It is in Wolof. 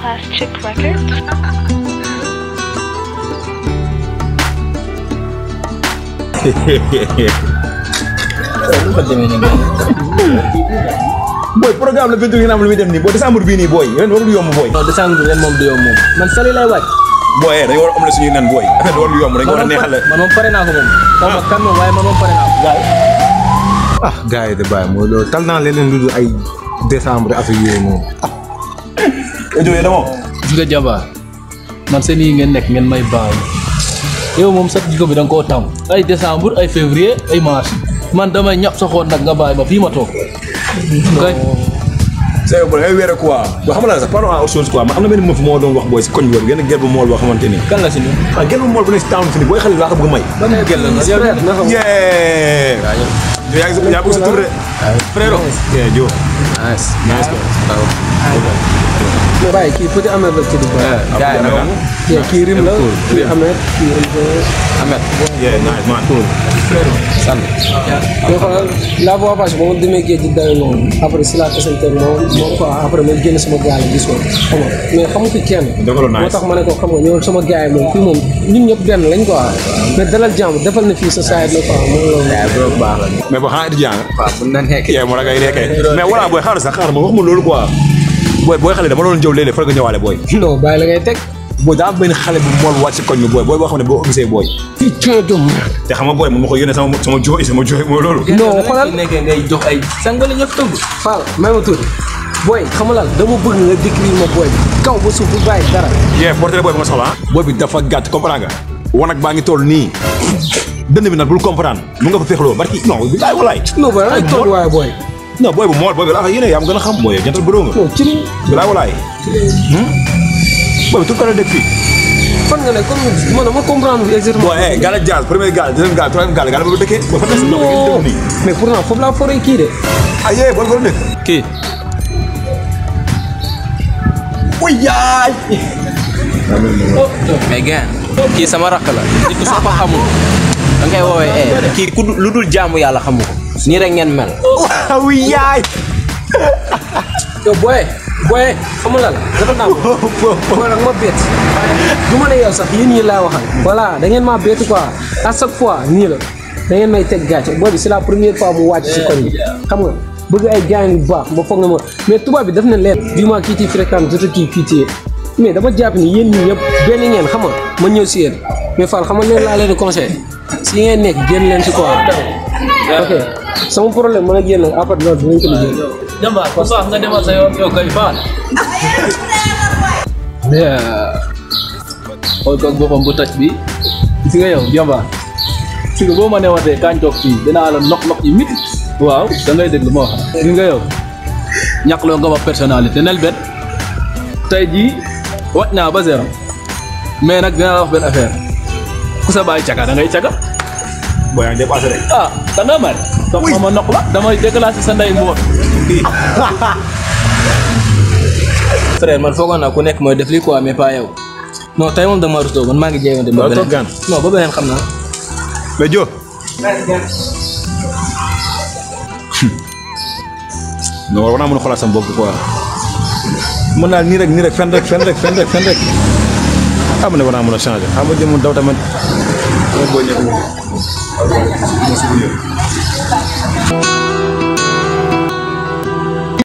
Plastic Records. Boy, programme la bintu ngeen am lu muy dem nii boo décembre bii nii booy ren warul yomb booy. non décembre ren moom du yomb moom man sali lay wàcc. booy dañu war a am la suñuy nen booy affaire warul yomb dañu war a neexal. man moom pare naa ko moom. xaw ma kan moom waaye man moom pare naa ko. ah gars yi de bàyyi mooy loolu tal naa leneen lu dul ay décembre affaire yooyu moom. jógee dama. gis nga jabaar man seen yi ngeen nekk ngeen may baal yow moom sax jikko bi da nga koo tam ay décembre ay février ay mars man damay ñàpp sa xool nag nga bàyyi ma fii ma toog. kay. c'est bon ay weer quoi boo xam nga sax pardon autre chose quoi ma am na benn moo doon wax booy si koñ boobu genn gel bu mool boo xamante ni. kan la si ñun. ah gel bu mool bu nekk si town fi ni booy xale laa ko bëgg may. ba ngay gel la yee. yaa bëgg sa tur de. frère. jo. nice. mais bàyyi kii petit Ahmed la tudd. gars yi kii rim la kii Ahmed kii rim Ahmed. yeah nice man. sant. mais xoolal la voie passée ba ma demee géej gi dayo moom après si la tasante moom quoi après ma génn sama gaal gis ko xam nga mais xamu fi kenn. moo tax ma ne ko xam nga ñëwal sama gars yi moom fii moom ñun ñëpp benn lañ quoi mais dalal jàmm defal na fii sa saa yi quoi moom loolu. baax la. mais boo xanaa étudiant nga. waaw mun na nekk. moo la ngay nekkee mais voilà booy xaaral sax xaaral ma wax ma loolu quoi. booy xale dama doon jëw léeg-léeg fa nga ñëwaale booy. non bàyyi la ngay teg. booy daa am benn xale bu mool wàcc si koñ bi booy boo xam ne boo gisee booy. fii coono doom. te xam nga booy moom ma ko yónnee sama jooy mooy loolu. non xoolal nekkee ngay jox ay sangale ñëpp tëgg. Fall may ma tuuti booy xam nga lan dama bëgg nga décrire ma booy bi kaw ba suuf bu bàyyi dara. yee portrait booy bi nga soxla ah. booy bi dafa gàtt comprendre nga. wanag baa ngi toll nii. dënn bi nag bul comprendre mu nga fa féexloo barki non bi laay walaay. non booy ay toll waaye booy. non booy bu mool booy bi laa xam yéene yaa ma gën a xam. booy jantal bëroo nga. non ci li. bilaay walaay. booy bi tur ka la dëkk fii. fan nga ne comme man dama comprendre exactement. booy gaal ak jazz premier gaal deuxième gaal troisième gaal gaal ba dëkkee. booy fan la si ndox ngeen dëkk nii. mais pourtant foofu laa foree kii de. ah yee bool bool dëkk. kii. wuy yaay. mais gars kii sama rakk la. nit ku soo ko xamul da ngay woowee kii ku lu dul jaamu yàlla xamu ko. nii rek ngeen mel. wuy yaay. yow booy xam nga lan dafa naan booy nag ma bett du ma ne yow sax yéen ñi laa waxal voilà da ngeen maa bett quoi à chaque fois nii la da ngeen may teg gàcce booy bi c'est la première fois mu wàcc si koñ bi xam nga bëgg ay gars yu baax ba foog na ma mais tubaab bi daf na leer du ma kii ci fréquente jot a kii fii mais dama jàpp ni yéen ñi ñëpp benn ngeen xam nga ma ñëw si yéen mais Fall xam nga leen laa leen di conseil si ngeen nekk génn leen si quoi ok sama problème man ak yéen nag après loolu dinañ ko liggéey. Jamba ko sax nga demal sa yoon yow kay Fall. xool ko boppam bu toj bi gis nga yow Jamba si nga boo ma newatee kañ toog fii dinaa la nok yi mit waaw da ngay déglu ma wax gis nga yow ñàkkloo nga ma personnalité nel bet tey jii wàcc naa ba zéro mais nag dinaa la wax benn affaire ku sa bàyyi caga da ngay caga. booy yaa ngi dépassé rek. ah da nga mel. donc ma nokk la damay déclencher sa ndey mboot. frère man foogoon naa ku nekk mooy def lii quoi mais pas yow non tey moom dama rustoo man maa ngi jéegante ba beneen non ba beneen xam naa. mais Jo. non war naa mën a xoolaat sama bopp quoi. mën naa nii rek fen rek. ah ma ne war naa mën a changer xam nga jëm daw tamit. booy ñëw.